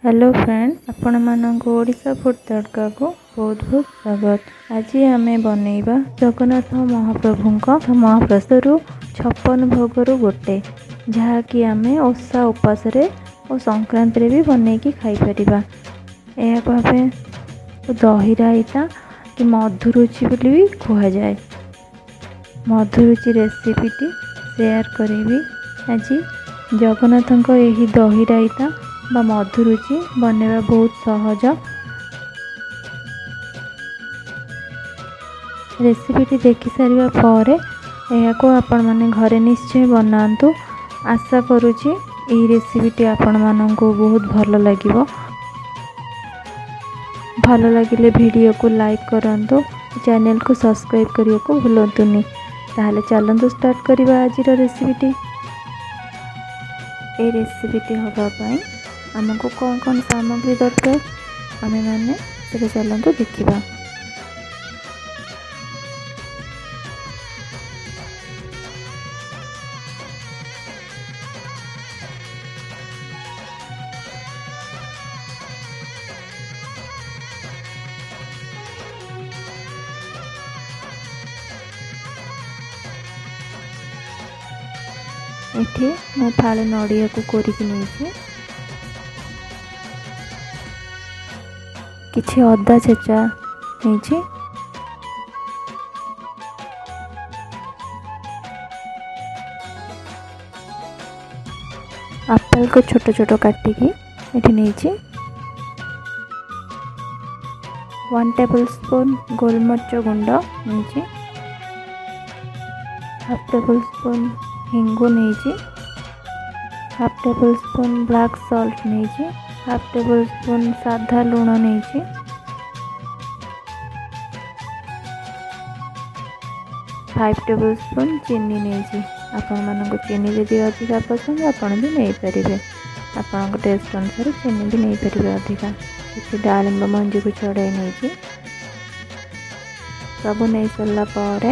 Hello friend, ଆପଣମାନଙ୍କୁ Odisha food ତଡ଼କାକୁ ବହୁତ ବହୁତ ସ୍ୱାଗତ। ଆଜି ଆମେ ବନେଇବା ଜଗନ୍ନାଥ ମହାପ୍ରଭୁଙ୍କ ମହାପ୍ରସାଦରୁ 56 ଭୋଗରୁ ଗୋଟେ, ଯାହାକି ଆମେ ଓଷା ଉପାସରେ ଓ ସଂକ୍ରାନ୍ତିରେ ବି ବନେଇକି ଖାଇପାରିବା। ଏହାକୁ ଆମେ ଦହି ରାଇତା କି ମଧୁରୁଚି ବୋଲି ବି କୁହାଯାଏ। ମଧୁରୁଚି ରେସିପିଟି ସେୟାର କରିବି ଆଜି। ଜଗନ୍ନାଥଙ୍କ ଏହି ଦହି ରାଇତା ବା ମଧୁରୁଚି ବନେଇବା ବହୁତ ସହଜ। ରେସିପିଟି ଦେଖି ସାରିବା ପରେ ଏହାକୁ ଆପଣମାନେ ଘରେ ନିଶ୍ଚୟ ବନାନ୍ତୁ। ଆଶା କରୁଛି ଏହି ରେସିପିଟି ଆପଣମାନଙ୍କୁ ବହୁତ ଭଲ ଲାଗିବ। ଭଲ ଲାଗିଲେ ଭିଡ଼ିଓକୁ ଲାଇକ୍ କରନ୍ତୁ, ଚ୍ୟାନେଲକୁ ସବସ୍କ୍ରାଇବ୍ କରିବାକୁ ଭୁଲନ୍ତୁନି। ତାହେଲେ ଚାଲନ୍ତୁ ଷ୍ଟାର୍ଟ କରିବା ଆଜିର ରେସିପିଟି। ଏ ରେସିପିଟି ହେବା ପାଇଁ ଆମକୁ କ'ଣ କ'ଣ ସାମଗ୍ରୀ ଦରକାର, ଆମେମାନେ ସେଟା ଚାଲନ୍ତୁ ଦେଖିବା। ଏଠି ମୁଁ ଫାଳେ ନଡ଼ିଆକୁ କୋରିକି ନେଇଛି, କିଛି ଅଦା ଛେଚା ନେଇଛି, ଆପେଲକୁ ଛୋଟ ଛୋଟ କାଟିକି ଏଠି ନେଇଛି, 1 ଟେବୁଲ୍ ସ୍ପୁନ୍ ଗୋଲମରିଚ ଗୁଣ୍ଡ ନେଇଛି, ହାଫ୍ ଟେବୁଲ୍ ସ୍ପୁନ୍ ହିଙ୍ଗୁ ନେଇଛି, half table spoon black salt ନେଇଛି, ହାଫ୍ ଟେବୁଲ୍ ସ୍ପୁନ୍ ସାଧା ଲୁଣ ନେଇଛି, 5 ଟେବୁଲ୍ ସ୍ପୁନ୍ ଚିନି ନେଇଛି। ଆପଣମାନଙ୍କୁ ଚିନି ଯଦି ଅଧିକା ପସନ୍ଦ ଆପଣ ବି ନେଇପାରିବେ, ଆପଣଙ୍କ ଟେଷ୍ଟ ଅନୁସାରେ ଚିନି ବି ନେଇପାରିବେ ଅଧିକା। କିଛି ଡାଳିମ୍ବ ମଞ୍ଜିକୁ ଛଡ଼ାଇ ନେଇଛି। ସବୁ ନେଇ ସାରିଲା ପରେ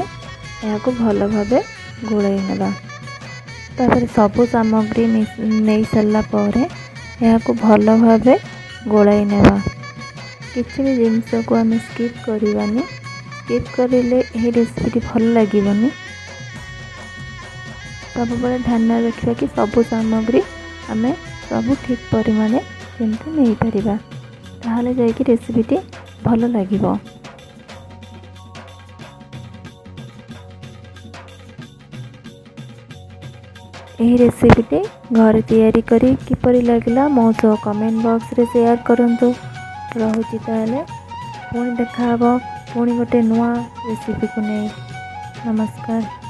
ଏହାକୁ ଭଲ ଭାବେ ଗୋଳାଇ ନେବା। ତାପରେ ସବୁ ସାମଗ୍ରୀ ନେଇ ସାରିଲା ପରେ ଏହାକୁ ଭଲ ଭାବେ ଗୋଳାଇ ନେବା। କିଛି ବି ଜିନିଷକୁ ଆମେ ସ୍କିପ୍ କରିବାନି, ସ୍କିପ୍ କରିଲେ ଏହି ରେସିପିଟି ଭଲ ଲାଗିବନି। ସବୁବେଳେ ଧ୍ୟାନ ରଖିବା କି ସବୁ ସାମଗ୍ରୀ ଆମେ ସବୁ ଠିକ୍ ପରିମାଣରେ ଯେମିତି ନେଇପାରିବା, ତାହେଲେ ଯାଇକି ରେସିପିଟି ଭଲ ଲାଗିବ। ଏହି ରେସିପିଟି ଘରେ ତିଆରି କରି କିପରି ଲାଗିଲା ମୋ ସହ କମେଣ୍ଟ ବକ୍ସରେ ସେୟାର କରନ୍ତୁ। ରହୁଛି ତାହେଲେ, ପୁଣି ଦେଖାହେବ ପୁଣି ଗୋଟେ ନୂଆ ରେସିପିକୁ ନେଇ। ନମସ୍କାର।